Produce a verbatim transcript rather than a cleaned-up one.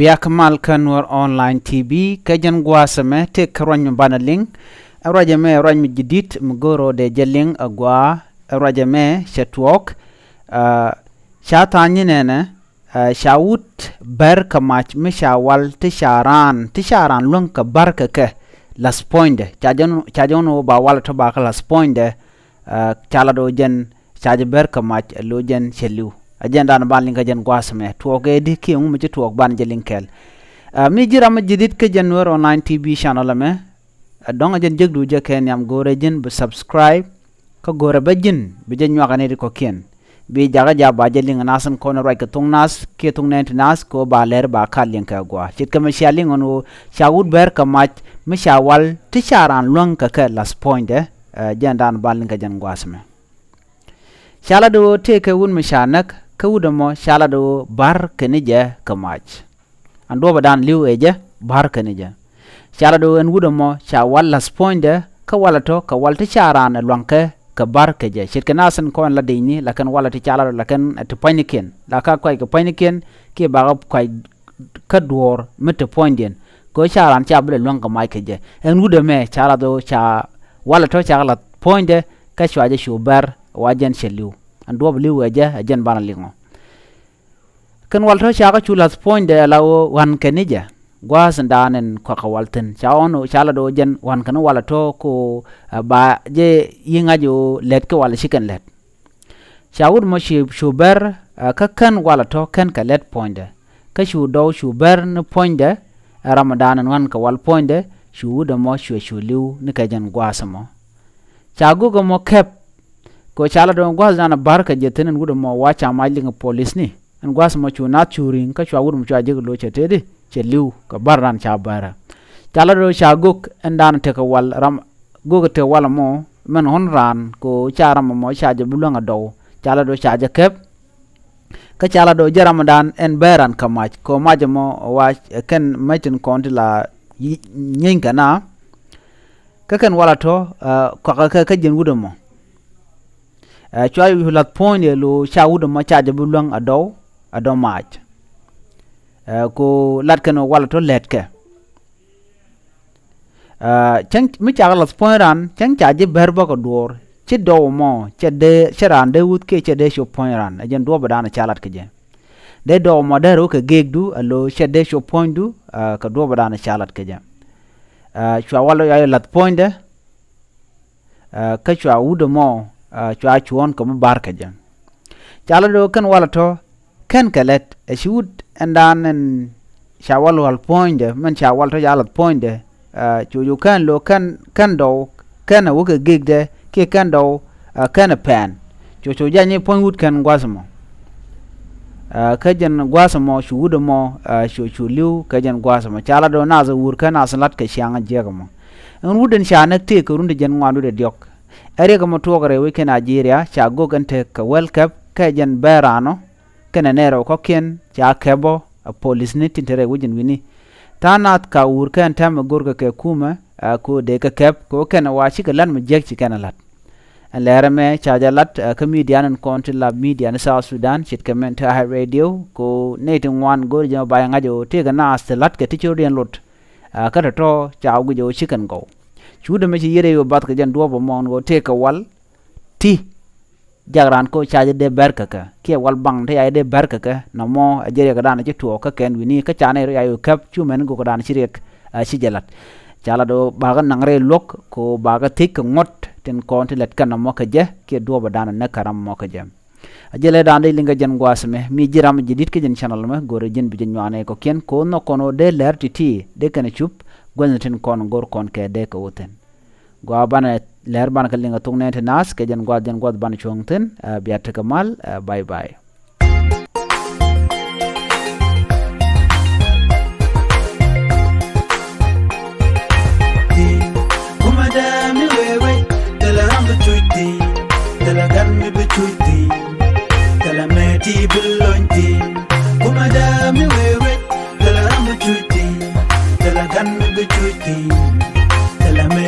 Yak mal kä Nuer Online T V, kä jɛn gua̱a̱th ɛmɛ tëë kä ruac mi banɛ liŋ. Ɛ ruac ɛmɛ ɛ ruac mi jadid mi go̱o̱r ɣöö dee jɛ liŋ ɛ gua̱a̱. Ɛ ruac ɛmɛ cɛ tuɔɔk. Ɛ, ca tha̱a̱ŋ nyi nɛnɛ, ɛ, ca wut bär kɛ mac mi ca wal ti ca raan, ti ca raan luäŋ kɛ bär kɛ kɛ la̱th puɔ̱nydɛ. Ca jɛn, ca jɛn ɣöö ba wal tɔ ba kɛ la̱th puɔ̱nydɛ. Ɛ, ca lat ɣöö jɛn ca jɛ bär kɛ mac, ɛ lo̱c jɛn cɛ li̱w. Ɛ jɛn dan ban liŋ kä jɛn gua̱a̱th ɛmɛ. Tuɔɔk ɛ di kiɛ ŋu mi ci tuɔɔk ban jɛ liŋ kɛɛl. Ɛ, mi ji̱ ram mi jadid kä jɛn Nuer Online T V channel ɛmɛ, ɛ dɔ̱ŋ ɛ jɛn jekdu jɛ kɛ nhiam, go̱o̱rɛ ji̱n bi subscribe, kä go̱o̱rɛ bä ji̱n bi jɛ nyuak ɛ nɛy ti kɔ̱kiɛn. Bi jakä jap ba jɛ liŋ ɛ nath in kɔn ruac kɛ thok nath kiɛ thok nɛɛni ti nath kɛ ɣöö ba lɛr ba kal liŋ kɛ gua̱a̱. Ce̱tkɛ mi cia liŋ ɛn ɣöö ca wut bär kɛ mac mi ca wal ti ca raan luäŋ kɛ kɛ la̱th puɔ̱nydɛ. Ɛ, jɛn dan ban liŋ kä jɛn gua̱a̱th ɛmɛ. Ca lat ɣöö tëëkɛ wut mi ca näk, kä wut ɛmɔ ca lat ɣöö bär kɛ ni jɛ kɛ mac. Ɛn duɔ̱ɔ̱pädan li̱w ɛ jɛ, bär kɛ ni jɛ. Ca lat ɣöö ɛn wut ɛmɔ ca wal la̱th puɔ̱nydɛ, kä walɛ tɔ kɛ wal ti ca raan ɛ lua̱ŋkɛ kɛ bär kɛ jɛ. Ce̱tkɛ nath in kɔn la di̱cni, la kɛn walɛ ti ca lat ɣöö la kɛn ti pua̱nynikiɛn, la ka kuac kɛ pua̱nynikiɛn, kiɛ bakɛ kuac kä duɔ̱ɔ̱r mi te puɔ̱nydiɛn. Kɛ ɣöö ca raan ca bi lɛ luäŋ kɛ mac kɛ jɛ. Ɛn wut ɛmɛ ca lat ɣöö ca walɛ tɔ ca kɛ la̱th puɔ̱nydɛ, kä cua jɛ cu bär, wa jɛn cɛ li̱w. Ɛn duɔ̱ɔ̱p li̱w ɛ jɛ, ɛ jɛn banɛ liŋ ɔ. Kɛn wal tɔ ca kɛ cu la̱th puɔ̱nydɛ la ɣöö ɣɔ̱a̱n kɛ ni jɛ. Gua̱a̱th in daan in kuak kɛ wal thi̱n. Ca ɣɔ̱n ɣöö ca lat ɣöö jɛn ɣɔ̱a̱n kɛ ni wal tɔ kɛ ɣöö, ɛ, ba jɛ yi̱ ŋa̱c ɣöö lɛt kä wal ci kɛn lɛt. Ca wut ɛmɔ cu, cu bär, ɛ, kä kän wal tɔ kän kɛ lɛt puɔ̱nydɛ. Kä cu dɔw cu bär ni puɔ̱nydɛ, ɛ, ram mi daan in ɣɔ̱a̱n kɛ wal puɔ̱nydɛ, cu wut ɛmɔ cuɛ cu li̱w ni kɛ jɛn gua̱a̱th ɛmɔ. Ca gök ɛmɔ kɛp, kɛ ɣöö ca lat ɣöö gua̱a̱th dan bär kɛ jɛ thi̱n ɛn wut ɛmɔ wa ca mac liŋ ɛ polisni. Ɛn gua̱a̱th ɛmɔ cu nath cu ri̱ŋ kä cua wut ɛmɔ cua jek lo̱c cɛ tëëdi, cɛ li̱w kɛ bär dan ca bärä. Ca lat ɣöö ca gök ɛn dan tekɛ wal ram, gök tekɛ wal ɛmɔ, mɛn ɣɔ̱n raan kɛ ɣöö ca ram ɛmɔ ca jɛ bi luäŋ ɛ dɔw. Ca lat ɣöö ca jɛ kɛp. Kä ca lat ɣöö jɛ ram dan ɛn bär ran kɛ mac, kɛ ɣöö mac ɛmɔ wa kɛn mac tin kɔn ti la nyieny kɛ na. Kä kɛn wal a tɔ, ɛ, kuakɛ kɛ kä jiɛn wut ɛmɔ. Ɛ, cua cu la̱th puɔ̱nydɛ lo̱ ca wut ɛmɔ ca jɛ bi luäŋ a dɔw, a dɔw mac. Ɛ, kɛ ɣöö lat kɛn wal a tɔ lɛtkɛ. Ɛ, cäŋ mi cakɛ la̱th puɔ̱ny ran, cäŋ ca ji̱ bär bä kɛ duɔ̱ɔ̱r, ci dɔw ɛmɔ, cɛ dee, cɛ raan dee wuth kiɛ cɛ dee cop puɔ̱ny ran, ɛ jɛn duɔ̱ɔ̱p ɛ dan ca lat kɛ jɛ. Dee dɔw ɛmɔ dee rɛw kɛ gëëkdu, a lo̱ cɛ dee cop puɔ̱nydu, ɛ, kɛ duɔ̱ɔ̱p ɛ dan ca lat kɛ jɛ. Ɛ, cua wal a tɔ la̱th puɔ̱nydɛ, ɛ, kä cua wut ɛmɔ, ɛ, cua cuɔ̱ɔ̱n kɛ mi bär kɛ jɛ. Ca lat ɣöö kɛn wal a tɔ, kän kɛ lɛt, ɛ ci wut ɛn dan ɛn ca wal wal puɔ̱nydɛ, mɛn ca wal tɔ ca la̱th puɔ̱nydɛ, ɛ, cu cu kän lo̱ kän, kän dɔw, kän ɛ wä kɛ gëkdɛ, kiɛ kän dɔw, ɛ, kän ɛ pɛn. Cu cu jany i̱ puɔ̱ny wut kɛn gua̱th ɛmɔ. Ɛ, kä jɛn gua̱th ɛmɔ, cu wut ɛmɔ, ɛ, cu, cu li̱w, kä jɛn gua̱th ɛmɔ. Ca lat ɣöö nath ɛ wur kä nath lat kɛ ciaŋ jiɛk ɛmɔ. Ɛn wut ɛn ca näk tëëk kɛ run ti jiɛn ŋuan wi̱cdɛ diɔ̱k. Ɛ riɛk ɛmɔ tuɔɔk rɛy wec kä Nigeria, ca gök ɛn tekɛ wäl kɛp, kɛ jɛn bär ran ɔ, kɛnɛ nɛy rɛw kɔ̱kiɛn, ca kɛp ɔ, ɛ polisni tin te rɛy wec ɛn wi̱ni. Tha̱a̱ŋ nath ka wur kɛn täämɛ go̱rkɛ kɛ kumɛ, ɛ, kɛ ɣöö dee kɛ kɛp, kɛ ɣöö kɛnɛ wa cikɛ la̱t mi jiäk ci kɛnɛ la̱t. Ɛn lɛr ɛmɛ ca jɛ lat, ɛ, kä midia in kɔn ti la midia ni South Sudan, ce̱tkɛ mɛn te Eye Radio, kɛ ɣöö nɛy ti ŋuan go̱o̱ri jɛ mɛ ba jɛ ŋa̱c ɣöö tëëkɛ naath ti la̱tkɛ ti ci rɔ̱diɛn lot. Ɛ, kä tɔ̱tɔ̱ ca wä guic ɣöö ci kɛn gɔw. Cu wut ɛmɛ ci yiëë rɛy wä bath kɛ jɛn duɔ̱ɔ̱p ɛmɔ ɛn ɣöö tëëkɛ wal ti jak raan kä ca jɛ dee bär kɛ kɛ, kiɛ wal baŋ ti ca jɛ dee bär kɛ kɛ, nɔmɔ ɛ jɛ riɛk ɛ dan ci tuɔɔk kä kɛn wi̱ni, kä ca nɛy rɔ ca jɛ kɛp, cu mɛn gök ɛ dan ci riɛk, ɛ, ci jɛ lat. Ca lat ɣöö bakɛ naŋ rɛy luɔ̱k, kɛ ɣöö bakɛ thiec kɛ ŋuɔ̱t tin kɔn ti lɛt kɛ nɔmɔ kɛ jɛ, kiɛ duɔ̱ɔ̱p ɛ dan ɛ näk kɛ ram ɛmɔ kɛ jɛ. A jɛ lɛ dan dee liŋ kɛ jɛn gua̱a̱th ɛmɛ, mi ji̱ ram ji̱ di̱t kä jɛn channel ɛmɛ, go̱rɛ ji̱n bi jɛ nyuanɛ kɔ̱kiɛn, kɛ ɣöö nhɔk kɔn ɣöö dee lɛr ti̱ti̱, dee kɛn cup, gua̱thni tin kɔn go̱r kɔn kɛ dee kɛ wä thi̱n. Gua banɛ lɛr banɛ kɛ liŋ a thok nɛn ti naath kɛ jɛn guath jɛn guath banɛ cuɔ̱ŋ thi̱n, ɛ, bia tekɛ mal, ɛ, bye bye. Kumɛ dee mi wee wee, thilɛ ram bi cuc thi̱n, thilɛ gan mi bi cuc thi̱n, thilɛ mɛ ti bi lony thi̱n. Kumɛ dee mi wee wee, thilɛ ram bi cuc thi̱n, thilɛ gan mi bi cuc thi̱n, thilɛ mɛ